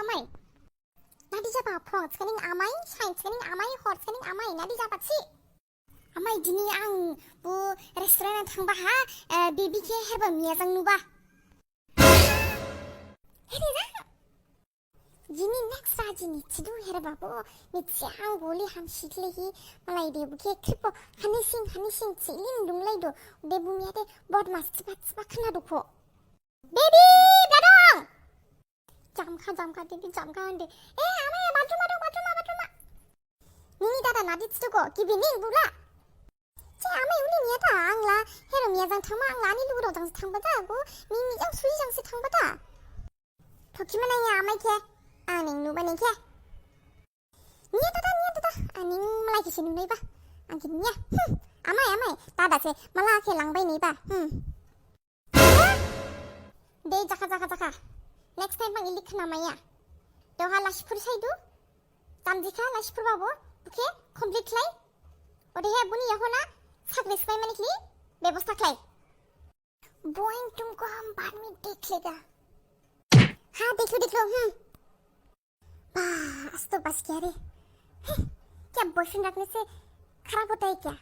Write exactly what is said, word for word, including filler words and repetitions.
Amai. Nadi jaba phung skening amai, sain skening amai, hor skening amai, nadi jaba si. Amai dini ang bo restaurant thangba ha, eh, baby khe herba miya jang nuba. Hedi jang. Jini next ra jini chidu herba bo, ni chiang goli ham shiklehi, malai de bo khe kripo, hani sing, hani sing, chilin dunglai do, de bo miya de, bot mas chipa chipa khna dukho. Baby, bla dong! Jamkha, jamkha, didi jamkha hande. Eh, amai, bathroom ma dong, bathroom ma, bathroom ma. Nini dada nadi chidugo, gibi ning bula. Che amai uni niya da, ang la, hero miya jang thangma, ang la ani lugu dong jang thangba da, go, nini jang sui jang si thangba da. Thoki mana ya amai khe, ang ning nuba ning khe. Niya dada, niya dada, ang ning malai khe si nunai ba. Ang khe niya, hmm, amai, amai, dada se, mala khe langbai nai ba, hmm. De, jakha, jakha, jakha. Next time bang ili khna maya. Doha lasi phuri saidu. Tamjikha lasi phurba bo. Bukhe complete khlai. Odehe buni yahona sakri spai mani khli bebosta khlai. Boing tumko hum baad mein dekh lega. Ha, dekh lo, dekh lo, hmm. Bah, आज तो बस गया रे। हैं, क्या बॉयफ्रेंड रखने से खराब होता है क्या?